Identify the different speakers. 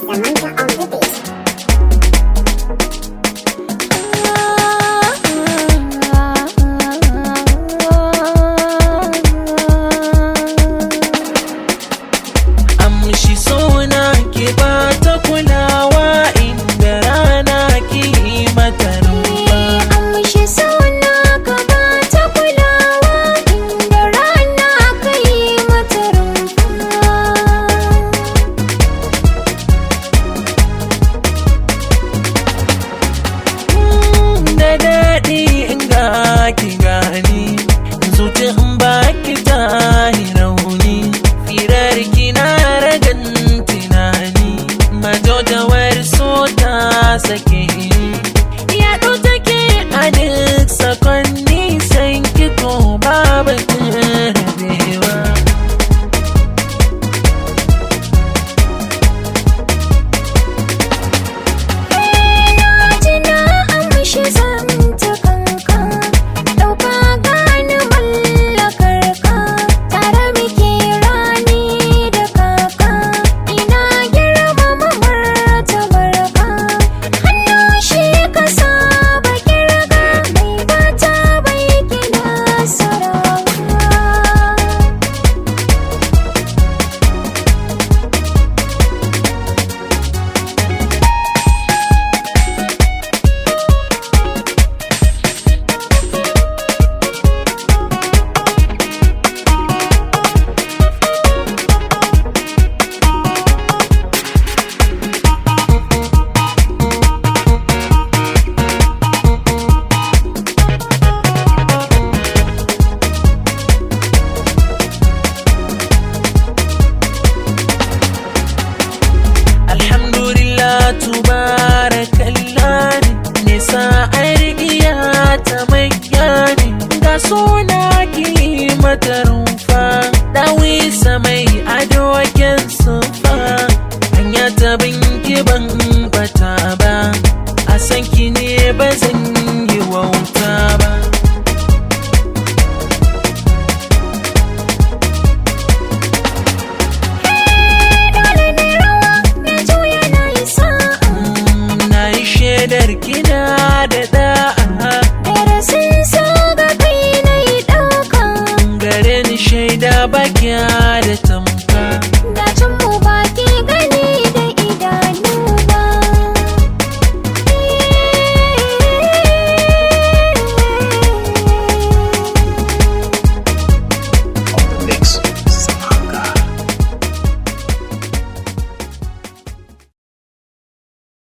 Speaker 1: Samantha on the beat.
Speaker 2: Amshi sona, ki ba ta kulawa, inda rana ki yi mata rumfa.
Speaker 3: Amshi suna, ka ba ta kulawa, inda rana ka yi mata rumfa.
Speaker 2: Da daɗi in ga ki gani, zuci in ba ki tahi rauni, firar ki na ragan tunani, majojawar so ta sake ni. Yaɗo take a duk sakonni, san ki ko babu rabewa.
Speaker 3: Na ji na amshi zantukanka, ɗauka gani mallakar ka, tare muke rani da kaka, ina girmama martabar ka, hannu shi ka saba kirga, mai bata bai gina sarawa.
Speaker 2: Alhamdulillah, tubarakallah, nisa argiya ta manya ne, ga suna ki mata rumfa, dawisa mai ado kyan sufa, hanya ta binki ban bata ba, a san ki ne ba zan yi wauta ba.
Speaker 3: Dole na rawa, na juya na yi sa'a.
Speaker 2: Na yi shaidar kina.